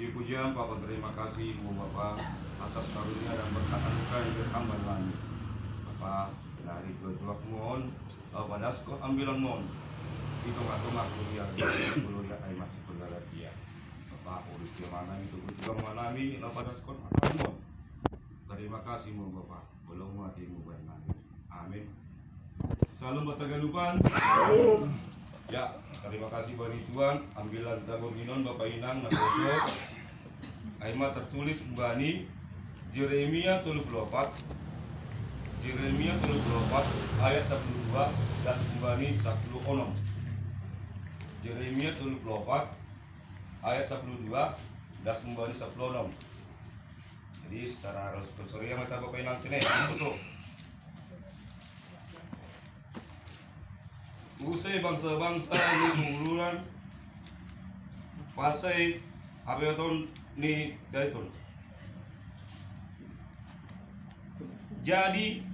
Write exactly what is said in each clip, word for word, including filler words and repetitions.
Puji-pujian, Bapa, terima kasih mu Bapa atas karunia dan berkat anugerah yang bertambah kami. Bapa, dari tujuak mon, Bapa daskon ambilan mon. Itu ngatung aku dia, dia dulu ya ai masih penjara dia. Bapa, urus dia mana itu juga manami, Bapa daskon akan mon. Terima kasih mu Bapa, belum mati mu baik nami. Amin. Salam bataganupan. Ya, terima kasih bani suan, ambilan tabur ginon Bapa Inang na poso. Ai ma tertulis umbani Jeremia tolu puluh opat. Jeremia tolu puluh opat ayat sepuluh dua, das umbani sepuluh onom. Jeremia tolu puluh opat ayat sepuluh dua, das umbani sepuluh onom. Jadi secara ros-, sorian kita Bapa Inang cene, poso. Use bangsa-bangsa ni manguluran, pasai abeton ni daiton. Jadi,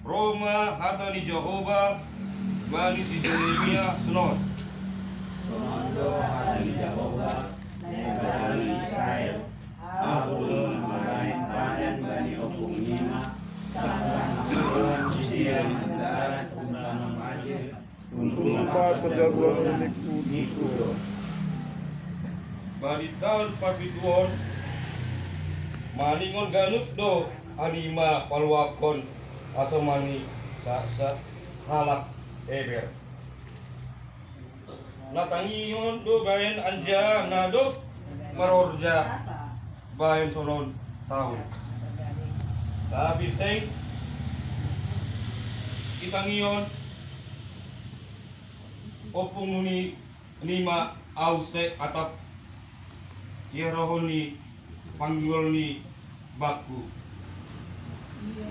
roh ma hata ni Jehoba bani si Jeremia sonon. Sonon do hata ni Jehoba, Naibata ni Israel, Ahu do mambahen padan bani ompung nima, sampe mangkuan sisien mandarat untang mamacil, Tumpat pajaburan ni Nikudo. Bani taon parpituon, maningon ganup do hanima paluahon aso mani sa-, sa-, halak Heber. Na tangion do bahen anjaha na dob marorja bahen sonon taon. Tapi seng itangion ompung ni nima ause atap irohon ni panggol ni bangku.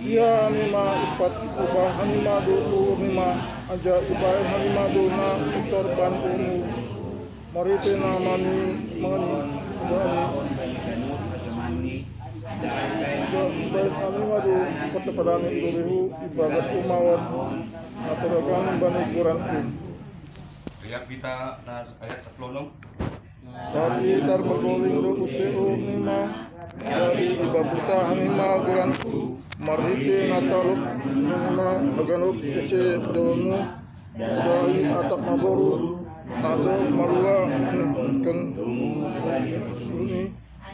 Ia nima ipat ipobahen hanima do uhur nima, anjaha ibahen hanima do na pintor bahen uhur. Marhite na mani, mani, mani. Anjaha ibahen hanima do partepadan ni robehu ibagas uma on, na targantung bani goranku. Ayat kita na ayat sepuluh onom. Tapi tarmargoling do use uhur nima, jadi ibabuta hanima goranku, marhite na tarlok hanima ganup use domu, dari atap maboru, na dob malua ni kan ni,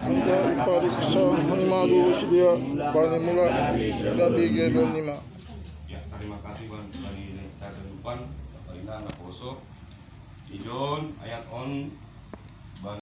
anjaha ipariksa hanima do sidea bani mula gabe gabe nima. Ya, terima kasih bani, bani taganupan, Bapa Inang na poso. Ijon ayat on